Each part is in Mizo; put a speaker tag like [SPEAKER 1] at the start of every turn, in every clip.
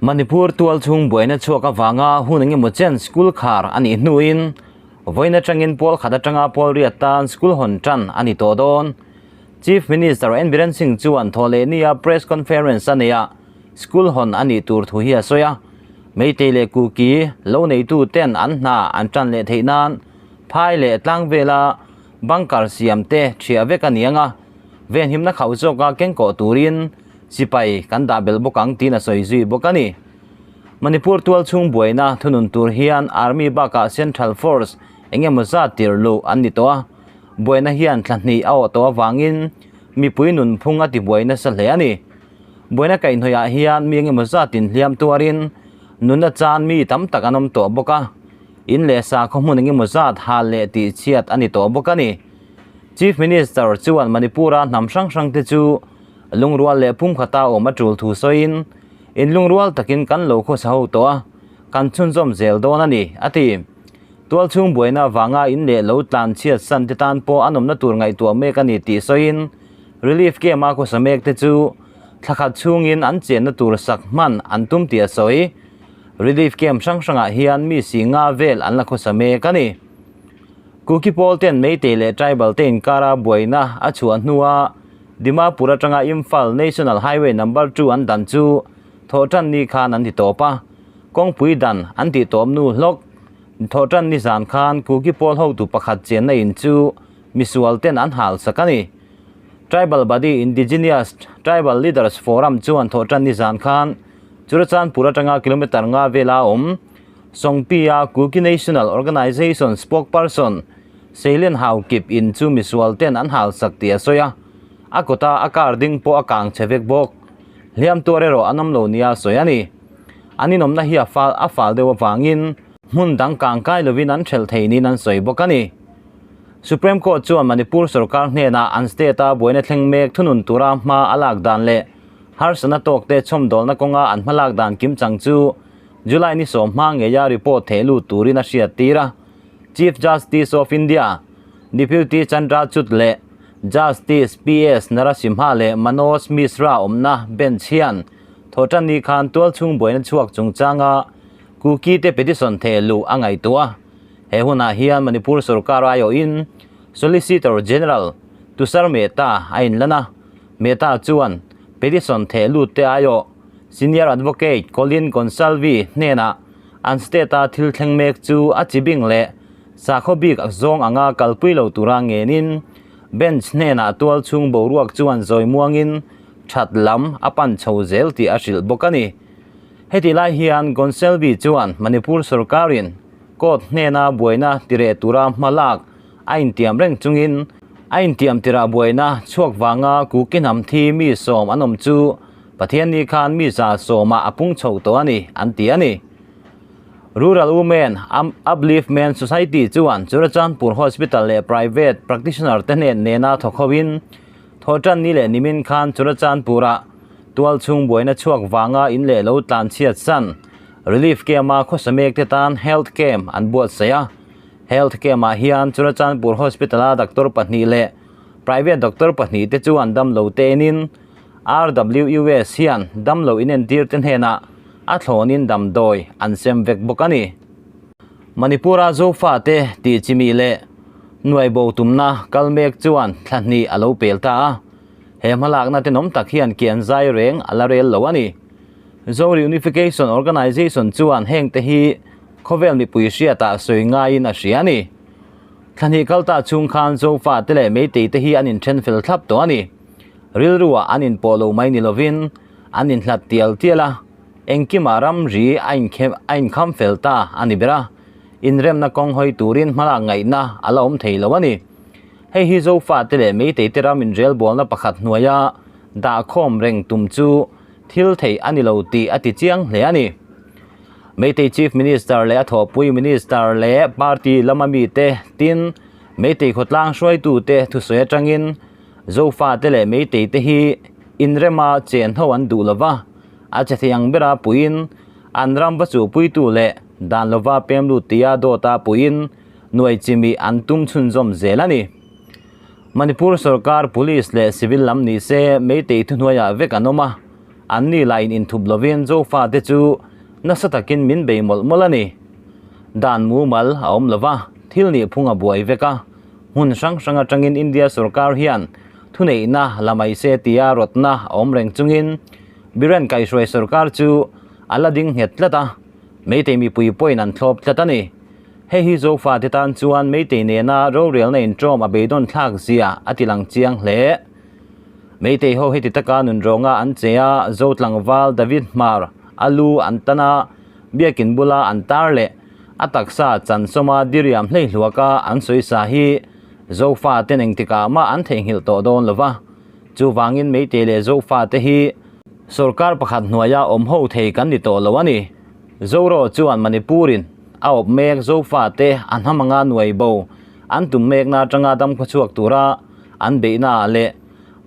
[SPEAKER 1] Manipur tualchhung buaina chhuak avanga hun engemaw chen school khar a nih hnuin vawiin atangin pawl khat atanga pawl riat tan school hawn tan a ni tawh dawn. Chief Minister N Biren Singh chuan thawhlehnia press conference a neih ah school hawn a nih tur thu hi a sawi a, Meitei leh Kuki lo neitu ten an hna an tan leh theih nan phai leh tlang vela bunker siam te thiah vek a ni ang a, venhimna khauh zawka kengkawh turin sipai kan dah belh bawk ang tiin a sawi zui bawk a ni. Manipur tualchhung buaina thunun tur hian Army bakah Central Force eng emaw zat tir luh an ni tawh a, buaina hian thla hnih a awh tawh avangin mipui nunphung a ti buai nasa hle a ni. Buaina kaihhnawihah hian mi eng emaw zatin hliam tuarin nunna chan mi tam tak an awm tawh bawk a, in leh sakhaw hmun eng emaw zat hal leh tihchhiat a ni tawh bawk a ni. Chief Minister chuan Manipur-a hnam hrang hrangte chu Lungrual leh pumkhata awm a tul thu sawiin, Inlungrual takin kan lo khawsa ho tawh a, kan chhunzawm zel dawn a ni, a ti. Tualchhung buaina avanga in leh lo tlan chhiat san te tan pawh a nawmna tur ngaihtuah mek a ni tih sawiin, Relief camp-a khawsa mek te chu thla khat chhungin an chenna tur sak hman an tum tih a sawi. Relief camp hrang hrangah hian mi si nga vel an la khawsa mek a ni. Kuki pawl ten Meitei leh Tribal te inkara buaina a chhuah hnua Dimapur atanga Imphal National Highway Number 2 an dan chu thawhtan ni khan an ti tawp a, kawngpui dan an tih tawp nu hlawk. Thawhtan ni zan khan Kuki pawl hotu pakhat chenna in chu misual ten an hal sak a ni. Tribal body Indigenous Tribal Leaders Forum chuan thawhtan ni zan khan Churachandpur atanga kilometre nga vela awm Songpi-a Kuki National Organization spokesperson Seilen Haokip in chu misual ten an hal sak tih a sawi a, a kawta a car ding pawh a kang chhe vek bawk. Hliam tuar erawh an awm lo nia sawi a ni. An inawmna hi a fal a fal deuh avangin hmun dang kang kai lovin an thelh thei niin an sawi bawk a ni. Supreme Court chuan Manipur sorkar hnenah an state-a buaina thleng mek thunun tura hma a lak dan leh harsatna tawkte chhawmdawlna kawnga an hmalak dan kimchang chu July ni sawmhma ngeia report theh lut turin a hriat tir a. Chief Justice of India, Deputy Chandrachud leh Justice PS Narasimha leh Manoj Mishra awmna bench hian Thawhtanni khan tualchhung buaina chhuak chungchanga Kuki te petition theh luh a ngaihtuah a. He hunah hian Manipur sorkar aiawhin Solicitor General Tushar Mehta a inlan a, Mehta chuan petition theh lut te aiawh Senior Advocate Colin Gonsalvi hnenah an state-a thil thleng mek chu a chi bing leh sakhaw bik zawng anga kalpui lo tura ngenin bench hnenah tualchhung boruak chuan zawi muangin that lam a pan chho zel tih a hrilh bawk a ni. Heti lai hian Gonsalvi chuan Manipur sorkarin court hnena buaina tireh tura hma lak a intiam reng chungin a intiam tirah buaina chhuak vanga Kuki hnam thi mi sawm an awm chu Pathianni khan mi za sawmah a pung chho tawh a ni, an ti a ni. Rural Women Upliftment Society chuan Churachandpur Hospital leh private practitioner te hnen nena thawk hoin Thawhtanni leh nimin khan Churachandpur-ah tualchhung buaina chhuak vanga in leh lo tlanchhiat san Relief Camp-a khawsa mek te tan Health Camp an buatsaih a. Health Camp-ah hian Churachandpur Hospital-a doctor pahnih leh private doctor pahnih te chuan damlo te enin RWUS hian damlo inentir te hnenah a thlawnin damdawi an sem vek bawk a ni. Manipur-a Zofa te tih chimih leh nuaibo tumna kal mek chuan thla hnih a lo pel ta a, he hmalakna tenawm tak hian kian zai reng a la rel lo a ni. Zo Reunification Organisation chuan hengte hi khawvel mipui hriatah sawi ngaiin a hria a ni. Thla hnih kal ta chhung khan Zofa te leh Meitei te hi an inthen fel thlap tawh a ni. Rilruah an inpawh lo mai ni lovin an inhlat tial tial a, engkimah ramri a inkhem a inkham fel ta a ni ber a, inremna kawng hawi turin hmalak ngaihna a la awm thei lo a ni. Hei hi Zofa te leh Meitei te ram inrelbawlna pakhat hnuaia dahkhawm reng tum chu thil theih a ni lo tih a ti chiang hle a ni. Meitei Chief Minister leh a thawhpui Minister leh party lama mite tin Meitei khawtlang hruaitute thusawi atangin Zofa te leh Meitei te hi inrema chen ho an duh lova, a che thei ang bera puiin an ram va chuhpuitu leh dan lova pem lut tia dawta puiin nuai chimih an tum chhunzawm zel a ni. Manipur sorkar Police leh Civil lam ni se Meitei thuhnuaiah vek an awm a. Anni lahin inthup lovin Zofate chu nasa takin min bei mawlh mawlh a ni. Dan mumal a awm lo va, thil nih phung a buai vek a. Hmun hrang hrang atangin India sorkar hian thuneihna la mai se tia rawtna a awm reng chungin Biren kaihhruai sorkar chu a la ding nghet tlat a, Meitei mipui pawhin an thlawp tlat a ni. Hei hi Zofate tan chuan Meitei nena rorelna inṭawm a beidawn thlak zia a ti lang chiang hle. Meitei ho heti taka nunrawnga an che a, Zo tlangval David Hmar a lu an tan a, biakin bula an tar leh a taksa chansawma diriam hleihluaka an sawisa hi Zofaten engtikah mah an theihnghilh tawh dawn lo va. Chuvangin Meitei leh Zofate hi sorkar pakhat hnuaia awm ho thei kan ni tawh lo a ni. Zoro chuan Manipur-in a awp mek Zofate a hnam anga nuai bo an tum mekna atanga damkhawchhuak tura an beihnaah leh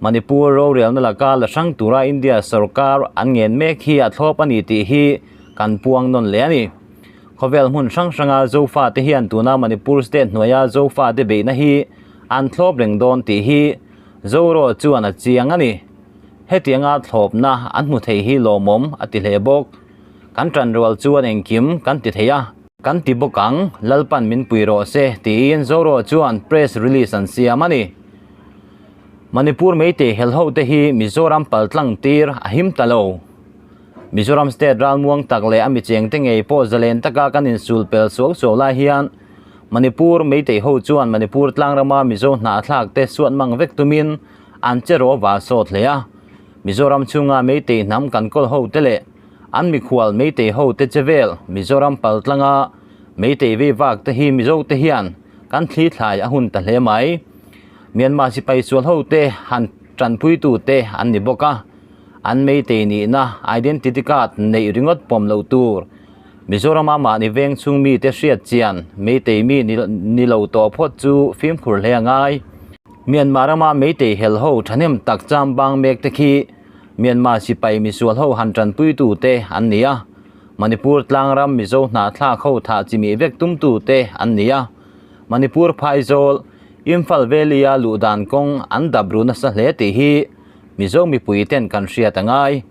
[SPEAKER 1] Manipur rorelna laka la hrang tura India sorkar an ngen mek hi a thlawp a ni tih hi kan puang nawn leh a ni. Khawvel hmun hrang hranga Zofate hian tuna Manipur state hnuaia Zofate beihna hi an thlawp reng dawn tih hi Zoro chuan a chiang a ni. Hetianga thlawpna an hmu thei hi lawmawm a ti hle bawk. Kan tanrual chuan engkim kan ti thei a. Kan ti bawk ang, Lalpan min pui rawh se, tiin Zoro chuan press release an siam a ni. Manipur Meitei helho te hi Mizoram paltlang tir a him ta lo. Mizoram state ralmuang tak leh a micheng te ngei pawh zalen taka kan insul pel suau suau lai hian Manipur Meitei ho chuan Manipur tlangrama Mizo hnahthlak te suat mang vek tumin an che rawh va sawt hle a. Mizoram chhunga Meitei hnam kan kawl ho te leh an mikhual Meitei ho te che vel Mizoram paltlanga Meitei vei vak te hi Mizo te hian kan thli thlai a hun ta hle mai. Myanmar sipai sual ho te han tanpuitu te an ni bawk a, an Meitei nihna identity card neih ringawt pawm loh tur Mizorama mahni veng chhung mite hriat chian Meitei mi ni lo tawh phawt chu fimkhur hle a ngai. Myanmar rama Meitei hel ho thahnem tak cham bang mek te khi Myanmar sipai misual ho han tanpuitu te an ni a, Manipur tlangram Mizo hnahthlak ho thah chimih vek tumtu te an ni a, Manipur phaizawl Imphal Valley-a luh dan kawng an dap ru nasa hle tih hi Mizo mipui ten kan hriat a ngai.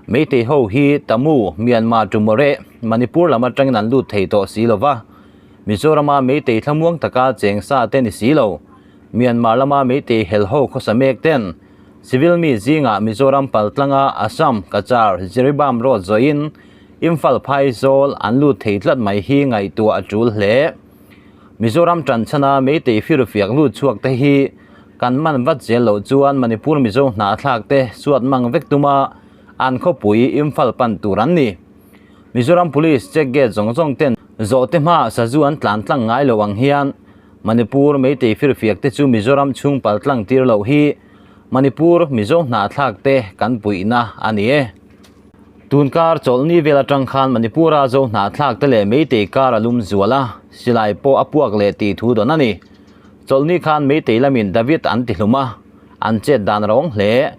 [SPEAKER 1] Meitei ho hi Tamu, Myanmar Tumore, Manipur lam atangin an lut thei tawh si lo va, Mizorama Meitei thlamuang taka cheng sa te ni si lo. Myanmar lama Meitei hel ho khawsa mek ten civil mi zingah Mizoram paltlanga Assam, Cachar, Jiribam road zawhin Imphal phaizawl an lut thei tlat mai hi ngaihtuah a tul hle. Mizoram tanchhana Meitei firfiak lut chhuak te hi kan man vat zel loh chuan Manipur Mizo hnahthlak te suat mang vek tuma an khawpui Imphal pan tur an ni. Mizoram Police check gate zawng zawng ten zawhte hmaah sazu an tlan tlang ngai lo ang hian Manipur Meitei firfiak te chu Mizoram chhung pal tlang tir loh hi Manipur Mizo hnahthlak te kan puihna a ni e. Tunkar chawlhni vel atang khan Manipura Zo hnahthlak te leh Meitei kar a lum zual a, silai pawh a puak leh tih thu dawn a ni. Chawlhni khan Meitei lamin David an ti hlum a, an chet dan rawng hle.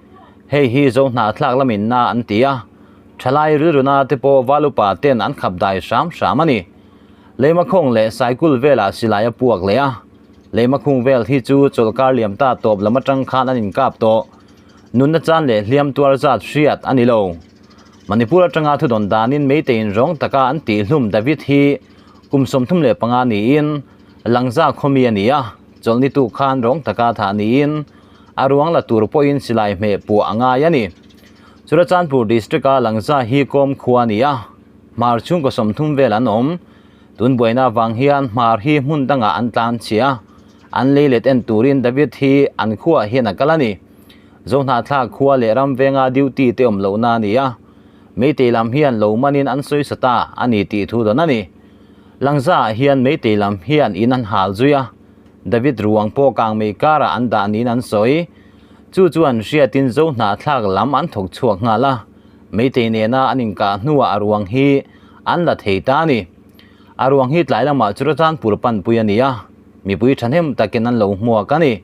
[SPEAKER 1] Hei hi Zo hnahthlak lamin na an ti a, thalai rilruna te pawh Valupa ten an khap dai hram hram a ni. Leimakhawng leh Saikul velah silai a puak leh a, Leimakhung vel hi chu chawlhkar liam ta tawp lam atang khan an inkap tawh. Nunna chan leh hliam tuar zat hriat a ni lo. Manipur atanga thudawn danin Meiteiin rawng taka an tihhlum David hi kum 35 niin Langza khawmi a ni a, chawlhni tu khan rawng taka thah niin a ruang la tur pawhin silai hmeh puah a ngai a ni. Churachandpur district-a Langza hi kawm khua a ni a, hmar chhungkaw 30 vel an awm. Tun buaina avang hian hmar hi hmun dangah an tlan chhia. An lei let en turin David hi an khuaah hian a kal a ni. Zohnahthlak khua leh ram venga duty te awm lohna a ni a, Meitei lam hian lo manin an sawi sa ta a ni tih thu dawn a ni. Langzaah hian Meitei lam hian in an hal zui a, David ruang pawh kang mei karah an dah niin an sawi. Chu chuan hriatin Zohnahthlak lam an thawk chhuak nghal a, Meitei nena an inkah hnuah a ruang hi an la thei ta a ni. A ruang hi tlai lamah Churachandpur panpui a ni a, mipui thahnem takin an lo hmuak a ni.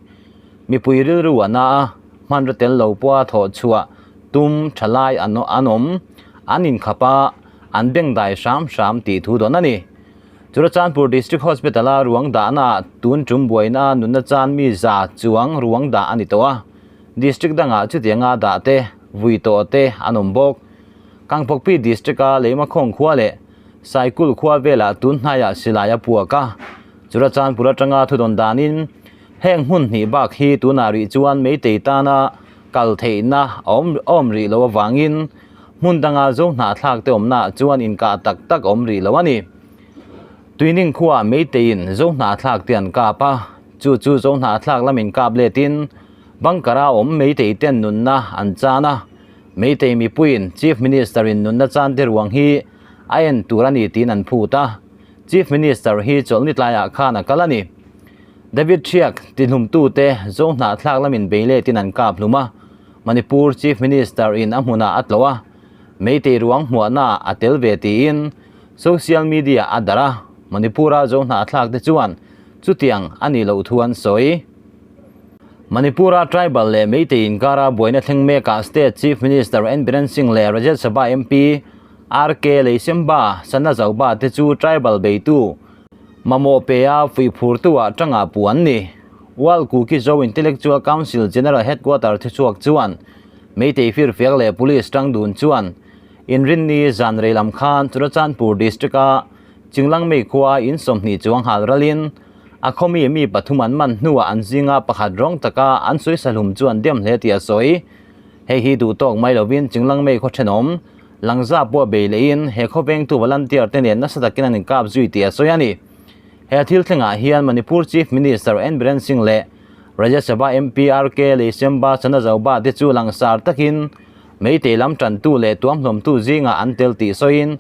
[SPEAKER 1] Mipui rilru a na a, hmanraw tel lo pawha thawh chhuah tum tha lai an awm, an inkhap a, an bengdai hram hram tih thu dawn a ni. Churachandpur District Hospital-a ruang dahnaah tun tum buaina nunna chan mi za chuang ruang dah a ni tawh a, District dangah chutianga dah te. vui tawh te an awm bawk. Kangpokpi District-a Leimakhawng khua leh Saikul khua velah tun hnaiah silai a puak a, Churachandpur atanga thudawn danin heng hmun hnih bak hi tunah rih chuan Meitei tana kal theihna a awm awm rih loh avangin hmun danga zo hnahthlak te awmnaah chuan inkah tak tak a awm rih lo a ni. Tuining khuaah Meiteiin zo hnahthlak te an kap a, chu chu zo hnahthlak lamin kap letin bunker-a awm Meitei ten nunna an chan a, Meitei mipuiin Chief Minister-in nunna chan te ruang hi a en tur a ni tiin an phut a, Chief Minister hi chawlhni tlaiah khan a kal a ni. David Thiak tihlumtute Zo hnahthlak lamin bei letin an kap hlum a, Manipur Chief Minister in a hmunah a tlawh a, Meitei ruang hmuahnaah a tel ve tiin social media a darh a, Manipur-a Zo hnahthlak te chuan chutiang a nih loh thu an sawi. Manipur-a tribal leh Meitei inkara buaina thleng mekah State Chief Minister N Biren Singh leh Rajya Sabha MP RK Leisemba Sanazaoba te chu tribal beitu mamawh pea fuihphurtu-ah tangah puh an ni. World Kuki Zo Intellectual Council General Headquarter thuchhuak chuan Meitei firfiak leh police tang dun chuan Inrinni zan rei lam khan Churachandpur District-a Chinglangmei khua in 20 chuang hal ralin A khawmi mi pathum an man hnuah an zinga pakhat rawng taka an sawi sahlum chu an dem hle tih a sawi. Hei hi duh tawk mai lovin Chinglangmei khaw thenawm Langza pawh bei lehin he khawvengtu volunteer te nen nasa takin an inkap zui tih a sawi a ni. He thil thlengah hian Manipur Chief Minister N Biren Singh leh Rajya Sabha MP RK Leisemba Sanazaoba te chu langsar takin Meitei lam tantu leh tuamhlawmtu zingah an tel tih sawiin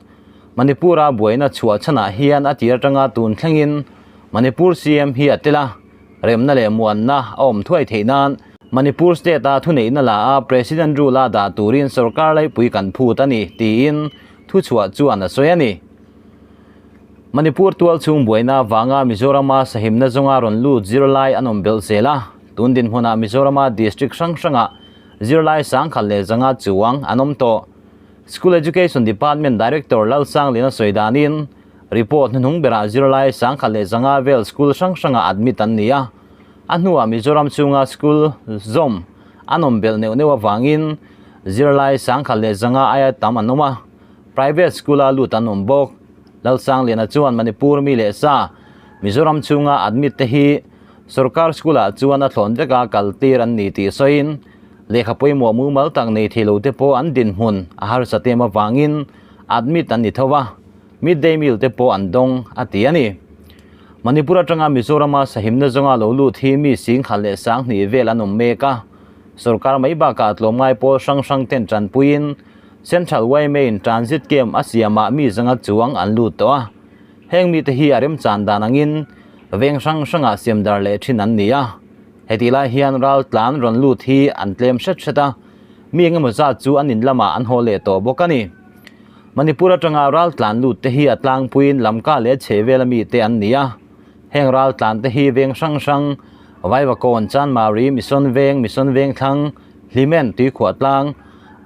[SPEAKER 1] Manipur-a buaina chhuah chhanah hian a tir atanga tun thlengin Manipur CM hi a tel a, remna leh muanna a awm thuai theih nan Manipur state-a thuneihna la a President rule-a dah turin sorkar laipui kan phut a ni, tiin thuchhuah chuan a sawi a ni. Manipur tual chhung buaina avanga Mizorama sahimna zawnga rawn lut zirlai an awm belh zel a, tun dinhmunah Mizorama district hrang hrangah zirlai sangkhat leh zanga chuang an awm tawh. School Education Department Director Lalsangliana sawi danin, report hnuhnung berah zirlai sangkhat leh zanga vel school hrang hrangah admit an ni a. A hnuah Mizoram chhunga school zawm an awm belh neuh neuh avangin zirlai sangkhat leh zanga aia tam an awm a, private school-a lut an awm bawk. Lalsangliana chuan Manipur mi leh sa Mizoram chhunga admit te hi sorkar school-ah chuan a thlawn veka kaltir an ni tih sawiin, Lehkha pawimawh mumal tak nei thei lo te pawh an dinhmun a harsa tem avangin admit an ni tho a, midday meal te pawh an dawng a ti a ni. Manipur atanga Mizorama sahimna zawnga lo lut hi mi singkhat leh sanghnih vel an awm mek a, sorkar mai bakah tlawmngai pawl hrang hrang ten tanpuiin Central yma in transit camp a siamah mi zanga chuang an lut tawh a, heng mite hi a remchan dan angin veng hrang hrangah siamdar leh thin an ni a. Hetih lai hian ral tlan rawn lut hi an tlem hret hret a, mi engemaw zat chu an in lamah an haw leh tawh bawk a ni. Manipur atanga ral tlan lut te hi a tlangpuiin Lamka leh chhehvel ami te an ni a, heng ral tlan te hi veng hrang hrang, Vaivakawn, Chanmari, Mission Veng, Mission Vengthlang, Hlimen, Tuikhuah Tlang,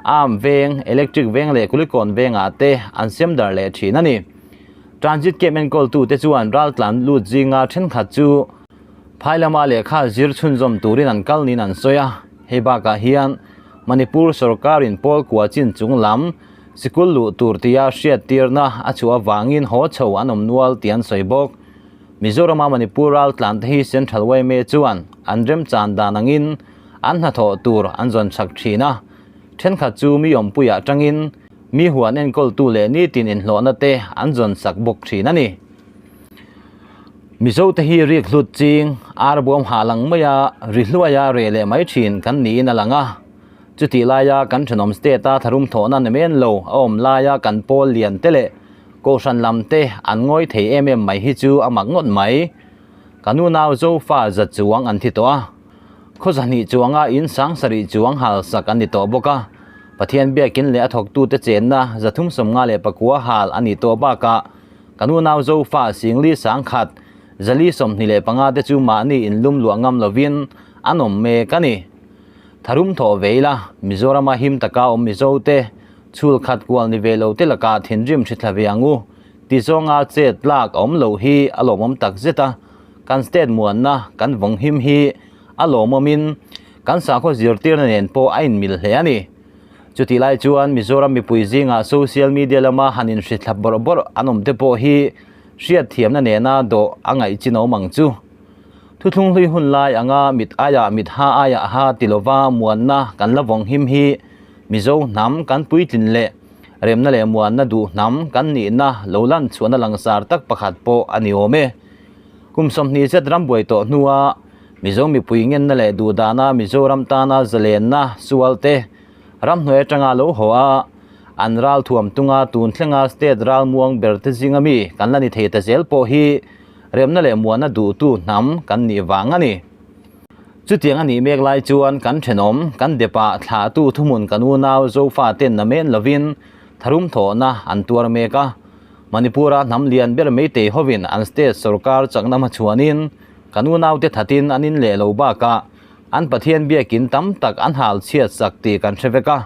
[SPEAKER 1] Arm Veng, Electric Veng leh Kulikawn Vengah te an siam darh leh thin a ni. Transit camp enkawltute chuan ral tlan lut zinga thenkhat chu Phai lama lehkha zir chhunzawm turin an kal niin an sawi a, hei bakah hian Manipur sorkarin pawl kua chin chung lam sikul luh tur tia hriattirna a chhuah avangin haw chho an awm nual tih an sawi bawk. Mizorama Manipur raltlan te hi Central yma chuan an remchan dan angin an hnathawh tur an zawn chak thin a, thenkhat chu mi awmpuiah tangin mi huan enkawltu leh nitin inhlawhna te an zawn sak bawk thin a ni. Mizo te hi rik hlut ching, ar buam hah lang maia ri hluaia reh leh mai thin kan niin a lang a. Chutih laia kan thenawm state a tharum thawhna ni men lo a awm laia kan pawl lian te leh kohhran lam te an ngawi thei em em mai hi chu a mak ngawt mai. Ka nu nau Zofa za chuang an thi tawh a. Khaw zahnih chuanga in sang sarih chuang hal sak an ni tawh bawk a. Pathian biakin leh a thawktute chenna 354 hal a ni tawh bakah Ka nu nau Zofa Singli sangkhat zali 25 te chu mahni inlum luah ngam lovin an awm mek a ni. Tharum thawh ve ila, Mizorama him taka awm Mizo te chhul khat kual ni ve lo te lakah thinrim hri thla ve ang u ti zawnga chet lak a awm loh hi a lawmawm tak zet a, kan state muanna kan vawng him hi a lawmawmin kan sakhaw zirtirna nen pawh a inmil hle a ni. Chutih lai chuan Mizoram mipui zingah social media lama han inhrithlap bawrh bawrh an awm te pawh hi hriatthiamna nena dawh a ngaih chin awm ang chu. Thuthlung hlui hun lai anga mit aiah mit ha aiah ha ti lova muanna kan la vawng him hi Mizo hnam kan puitlin leh remna leh muanna duh hnam kan nihna lo lan chhuahna langsar tak pakhat pawh a ni awm e. Kum 20 zet ram buai tawh hnua Mizo mipui ngenna leh duhdana Mizoram tana zalenna sualte ramhnuai atanga lo haw a, an ral thuam tunga tun thlenga state ral muang ber te zinga mi kan la ni thei ta zel pawh hi remna leh muanna duhtu hnam kan nih vang a ni. Chutiang a nih mek lai chuan kan thenawm, kan depah thlahtu thuhmun kan unau Zofa ten namen lovin tharum thawhna an tuar mek a. Manipur-a hnam lian ber Meitei hovin an state sorkar chakna hmachhuanin kan unaute thatin an in leh lo bakah an Pathian biakin tam tak an hal chhiat sak tih kan hre vek a.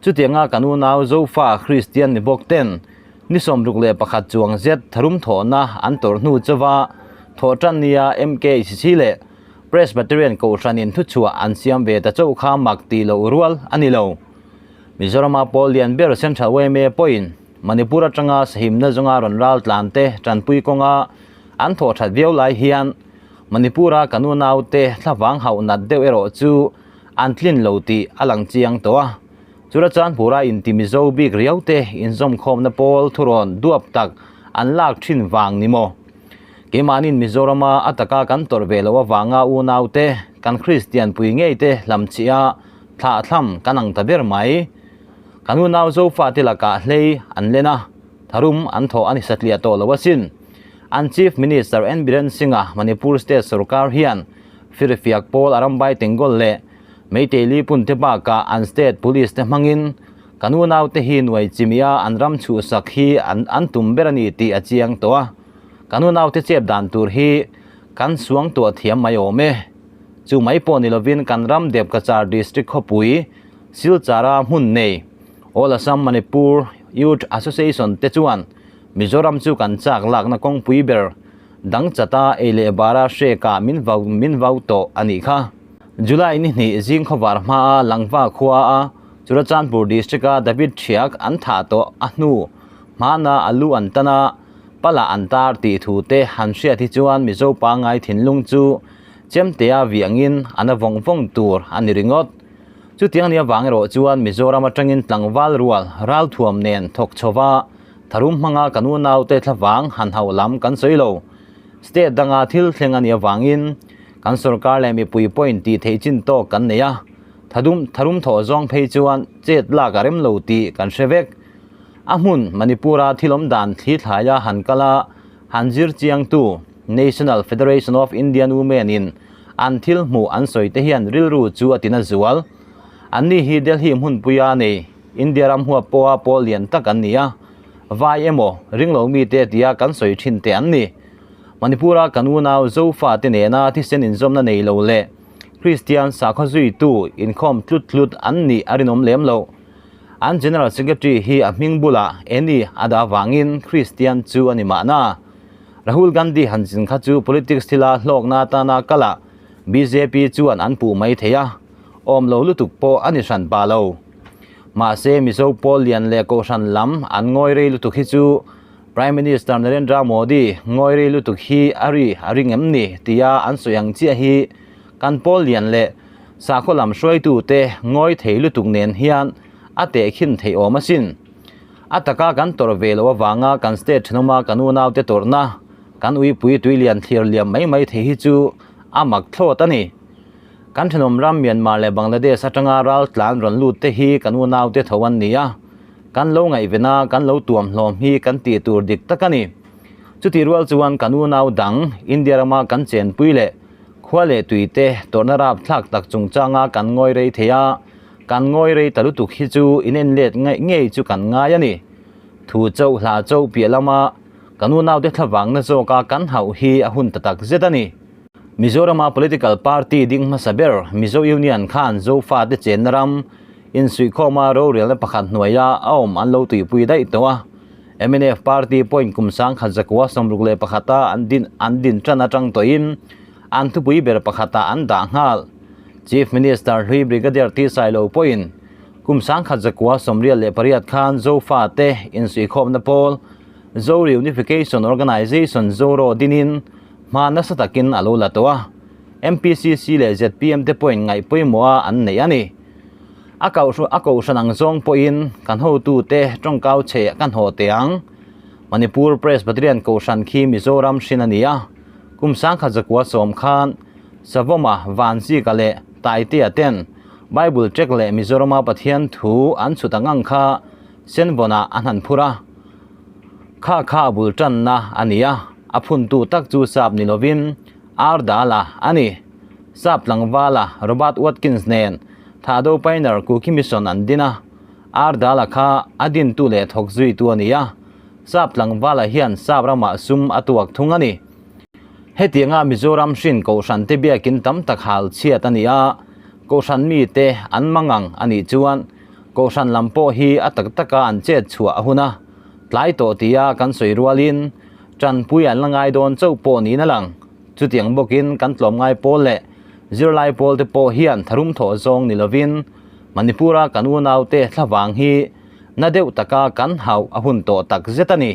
[SPEAKER 1] Chutianga kan unau Zofa Kristian ni bawk ten ni 61 chuang zet tharum thawhna an tawrh hnu chauva thawh tan nia MKCC leh Presbyterian Kohhranin thuchhuah an siam ve ta chauh kha mak tih loh rual a ni lo. Mizorama pawl lian ber Central yma pawhin Manipur atanga sahimna zawnga rawn ral tlan te tanpui kawnga an thawh that viau lai hian Manipur-a kan unaute thlavang hauh nat deuh erawh chu an tlin lo tih a lang chiang tawh a. Churachandpur-a inti Mizo bik riau te inzawmkhawmna pawl thurawn duap tak an lak thin vang ni maw? Keimahni'n Mizorama a taka kan tawrh ve loh avanga unaute kan Kristian pui ngei te hlamchhiah thlahthlam kan ang ta ber mai. Kan unau Zofate lakah hlei an len a, tharum an thawh a ni satliah tawh lo asin. An Chief Minister N Biren Singh-a Manipur State sorkar hian firfiak pawl Arambai Tenggol leh Meitei Lipun te bakah an State Police te hmangin kan unaute hi nuai chimia an ram chhuhsak hi an an tum ber a ni tih a chiang tawh a. Kan unaute chep dan tur hi kan suang tuah thiam mai awm e. Chu mai pawh ni lovin kan ram Depkachar District khawpui Silchara hmun nei All Assam Manipur Youth Association te chuan Mizoram chu kan chak lakna kawngpui ber dang chata ei leh bara hreka min vau min vau tawh a nih kha. July ni hnih zing khawvar hmaa Langva khua a Churachandpur District a David Thiak an thah tawh a hnu hmana a lu an tan a, pala an tar tih thu te han hriat hi chuan Mizo pangngai thinlung chu chemtea viangin an a vawng vawng tur a ni ringawt. Chutiang nia vang erawh chuan Mizoram atangin tlangval rual ralthuam nen thawk chhova tharum hmanga kan unaute thlavang han hauh lam kan sawi lo. State danga thil thleng a nih avangin kan sorkar leh mipui pawhin tih theih chin tawk kan nei a, thadum tharum thawh zawng phei chuan chet lak a rem lo tih kan hre vek. A hmun Manipur-a thil awm dan thli thlaia han kal a, han zir chiangtu National Federation of Indian Women-in An thil hmuh an sawi te hian rilru chu a tina zual. Anni hi Delhi hmunpuia nei India ram huap pawha pawl lian tak an ni a, vai emaw ringlo mite tia kan sawi thin te an ni. Manipur-a kan unau Zofa te nena thisen inzawmna nei lo leh Kristian sakhaw zuitu inkhawm tlut tlut an nih a rinawm lem lo. An General Secretary hi a hming bulah Eni a dah vangin Kristian chu a ni mahna. Rahul Gandhi han zin kha chu politics thila hlawkna atana kala bjp chuan an puh mai thei a, awm lo lutuk pawh a ni hran pa lo. Mahse Mizo pawl lian leh Kohhran lam an ngawi rei lutuk hi chu Prime Minister Narendra Modi ngawi rei lutuk hi a ri a ring em ni tia an sawi ang chiah hi kan pawl lian leh sakhaw lam hruaitute ngawi thei lutuk nen hian a tehkhin theih awm asin. A taka kan tawrh ve loh avanga kan state thenawma kan unaute tawrhna kan uipui tuilian thlir liam mai mai thei hi chu a mak thlawt a ni. Kan thenawm ram Myanmar leh Bangladesh atanga ral tlan rawn lut te hi kan unaute tho an ni a, kan lo ngaihven a, kan lo tuam hlawm hi kan tih tur dik tak a ni. Chutih rual chuan kan unau dang India rama kan chenpui leh khua leh tuite tawrhna rapthlak tak chungchanga kan ngawi rei thei a, Kan ngawi rei ta lutuk hi chu in en let ngaih ngei chu kan ngai a ni. Thu chauh hla chauh piah lama kan unaute thlavangna zawka kan hauh hi a hun ta tak zet a ni. Mizorama political party ding hmasa ber Mizo Union khan Zofate chenna ram insuihkhawma rorelna pakhat hnuaia a awm an lo tuipui daih tawh a. Mnf party pawhin kum 1961 a an din an din tan atang tawhin an thupui ber pakhatah an dah nghal. Chief Minister hlui Brigadier T Sailo pawhin Kum 1948 khan Zofa te insuihkhawmna pawl Zo Reunification Organisation, ZORO, dinin hma nasa takin a lo la tawh a. MPCC leh zpm te pawhin ngaih pawimawha an neih a ni. A a kohhran ang zawng pawhin kan hotute tawngkau chhe kan haw teh ang. Manipur Presbyterian Kohhran khi Mizoram hrin a ni a, kum 1910 khan Savawma, Vanzika leh Taitea ten Bible check leh Mizorama Pathian thu an chhut ang ang kha Senvawnah a hnan phur a. Kha kha a bul tanna a ni a, a phuntu tak chu sap ni lovin Ardala a ni. Sap tlangvala Robert Watkins nen Thahdo Pioneer Kuki Mission an din a, Ardala kha a dintu leh thawk zuitu a ni a, Sap tlangvala hian sap ramah sum a tuak thung a ni. Hetianga Mizoram hrin Kohhran te biakin tam tak hal chhiat a ni a, Kohhran mite an mangang a nih chuan Kohhran lam pawh hi a tak taka an chet chhuah a hun a, tlai tawh tia kan sawi rualin tanpui an la ngai dawn chauh pawh niin a lang. Chutiang bawkin kan tlawmngai pawl leh zirlai pawl te pawh hian tharum thawh zawng ni lovin Manipur-a kan unaute thlavang hi na deuh taka kan hauh a hun tawh tak zet a ni.